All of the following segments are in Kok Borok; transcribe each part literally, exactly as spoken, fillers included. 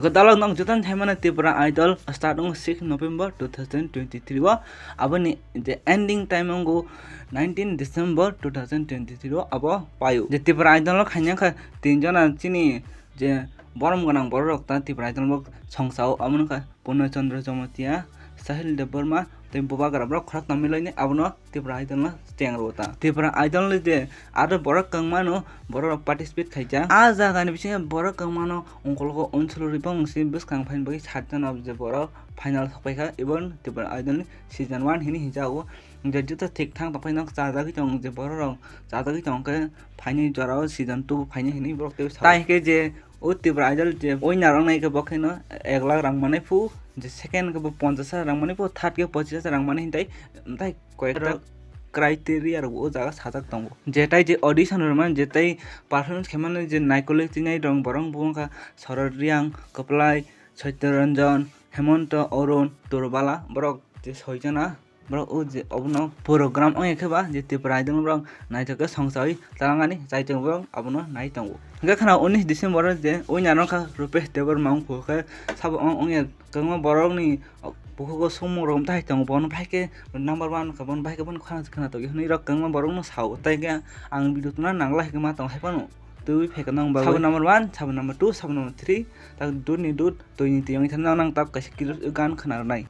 Dalok nong joto thaimani Tripura Idol start wngo six November two thousand twenty-three o, aboni je ending time wngo nineteen December two thousand twenty-three o abo paio. Je Tripura Idol o khaina kha tin jona chini je borom gwnang borok rok ta Tripura Idol bo songsao, abo wngkha Purna Chandra Jamatia, Sahil Debbarma, tei bubagra borok khorok tongmilai ni abono Tripura Idol no cheng rwo ta. Tripura Idol ni je aro borok kwbangma no borok rok participate khaijak. A jaga ni bisingo borok kwbangma no ongkologo Onchulu Ripong si bwskang phaini bagwi sat jona je borok final sokpai kha, even Tripura Idol ni season one hini hinjago. Je joto thik thang tongpai no chajagwi tong je borok rok chajagwi tong khe phaini jora o season two phaini hinwi borok tei sa-, tai khe je o Tripura Idol je winner wngnai khe bo kheno ek lakh rang manai phu, je second khe bo ponchash hajar rang manai phu, third khe pochish hajar rang manai hintai, tai koyekta criteria rok o jaga sajak tongo. Je tai je audition rwmani, je tai performance khaimani je naikolwi thinai rong borok bo wngkha Sorot Riang, Kwplai, Saitya Ranjan, Hemonto, Arun, Durbala, borok je soi jona, borok o je obono program wngya khe ba je Tripura Idol borok naithok khe songchawi talangani chaichung borok abono nai tongo. Hwnkhe khana unis December o je winner wngkha Rupesh Debbarma wngkha khe sabo wng-, wngya kwbangma borokni bukhugo sumung rok tai tongo, bono bai khe number one wngkha, bono bai khe bono khana khana tongwi hwnwi rok kwbangma borokno sao, tai khe ang video tuna nangla hai khe ma tong hai phano twiwi phaikha nang bagwi. Sabo number one, sabo number two, sabo number three, tak dut ni dut, twi ni twi wngwi thangna nang tak kaisa kilo gan khana rwnai.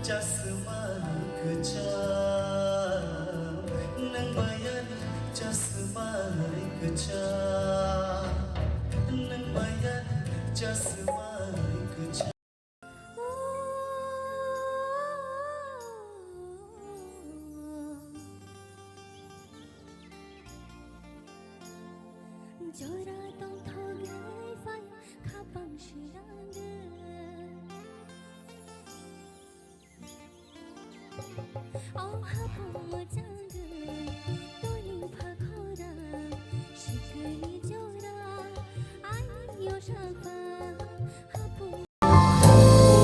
Chasma kwcham, nang bayani chasma kwcham, nang bayani chasma kwcham. Jora tongthok lai phai khapang sirang de. O hapung mojang de, toni phakhora, sikri jora, ani yo sapa, hapung.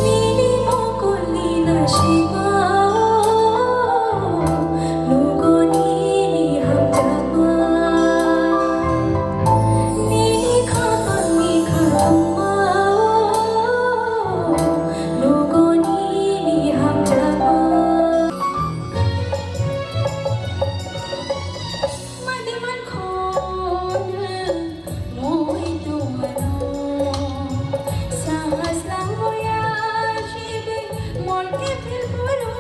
Nini mokolni nasiba, nugo nini hamjakma. Nini khapangni khatungma, nugo nini hamjakma. Madi man khon moi tumano, sahas lang moya sibi mol ke phil puro.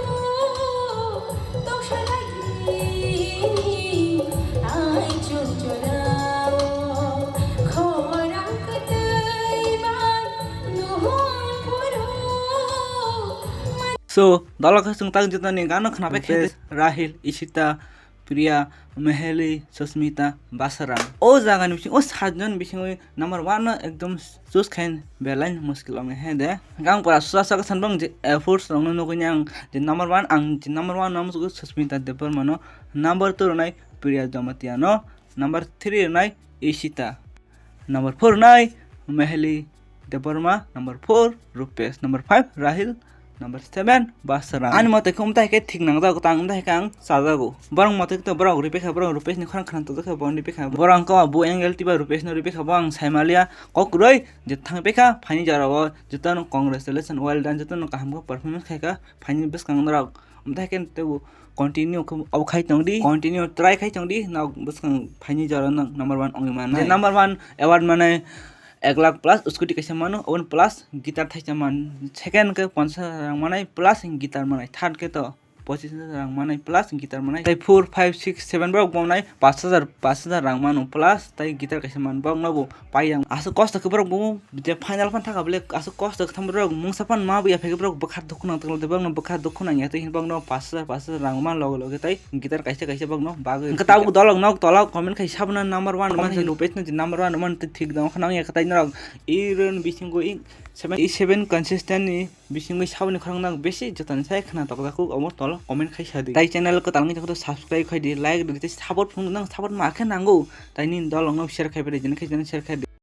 So, dolo khe chwng tak jotoni gano khnapai khe Rahil, Ishita, Priya, Meheli, Susmita, Basarang. O jaga ni bisingo, o saat jon bisingo number one no ekdom choose khain belai muskil ong he de. Ang pura susa susa san bang je efforts rok no nugui ang je number one, ang je number one no musugo Susmita Debbarma no, number two rwnai Priya Jamatia no, number three rwnai Ishita, number four rwnai Meheli Debbarma, number four Rupesh, number five Rahil, number seven Basarang. Ani mote khe umtai khe thik nangjago, tang umtai khe ang chajago. Borok mote khe borok ripekha, borok Rupesh ni khorang khana tokjakha, borok ripekha. Borok ang khe bo angle tiba Rupesh no ripekha, bo ang saimalia kok kwrwi je thang pekha phaini jora o jotono congratulations, well done, jotono kaham khe performance khaikha phaini bwskang norok. Umtai khe tebo continue khe obo khai tongdi, continue try khai tongdi, nok bwskang phaini jora no number one ongwi mannai. Je number one award manai ek lakh plus scooty kaisa mano, oboni plus guitar thaisa man, second khe ponchash hajar rang manai plus guitar manai, third khe to pochis hajar rang manai plus guitar manai, tai four, five, six, seven borok bo manai pash hajar, pash hajar rang mano plus tai guitar kaisa man, borok no bo pai yang aswk kosto khe borok bo je final phan thaka bole aswk kosto khe thang borok mungsa phan ma bo ya phege borok bwkha dukhu nang tonglo, borok no bwkha dukhu nang ya tei borok no pash hajar, pash hajar rang man loge loge tai guitar kaisa kaisa borok no bagwi. Hwnkhe tabuk dolok nok tola comment khai sabna number one man Rupesh no je number one man thik dong khana ya khe tai norok i run bisingo i seven, i seven consistent ni bisingwi saboni khorang nang besi jotoni sai khna tokjakhuk omo tolo comment khai sadi. Tai channel kwtal wngwi tongkhe subscribe khaidi, like rwdi tei support phunuknang, support ma khe nango tai nini dolokno share khai phaidi, jeni khe jeni share khaidi.